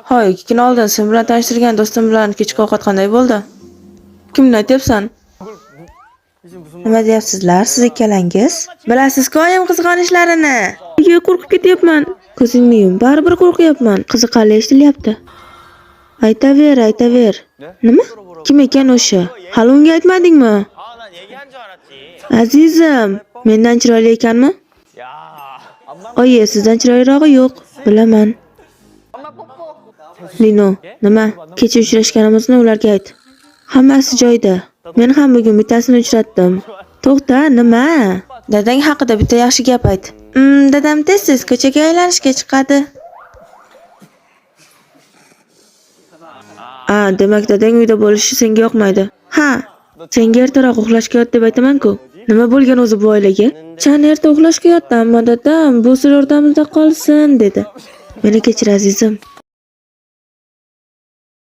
Hoy, 2 kun oldin sen bilan tanishtirgan do'stim bilan kechki ovqat qanday bo'ldi? Kimni aytyapsan? Nima deyapsizlar, siz ikkalangiz? Bilasiz-ku oyim qizg'onishlarini. Nega qo'rqib ketyapman? Ko'zingni yum, baribir qo'rqyapman. Qiziqarli eshitilyapti. Aytaver, aytaver. Nima? Kim ekan o'sha? Hali unga aytmadingmi? 아, 난 얘기한 줄 알았지. Azizim, mendan chiroyli ekanmi? 야. Oyi, sizdan chiroylirog'i yo'q, bilaman. Lino, nima? Kecha uchrashganimizni ularga ayt. Hammasi joyida. Men ham bugun bittasini uchratdim. To'xta, nima? Dadang haqida bitta yaxshi gap ayt. Dadam tez-tez ko'chaga aylanishga chiqadi. A, demak dadang uyda bo'lishi senga yoqmaydi. Ha, senga ertaroq uxlashga yot deb aytaman-ku. Nima bo'lgan o'zi bu oilaga? Chan erta uxlashga yotdi, ammo dadam bu sir o'rtamizda qolsin dedi. Meni kechir azizim.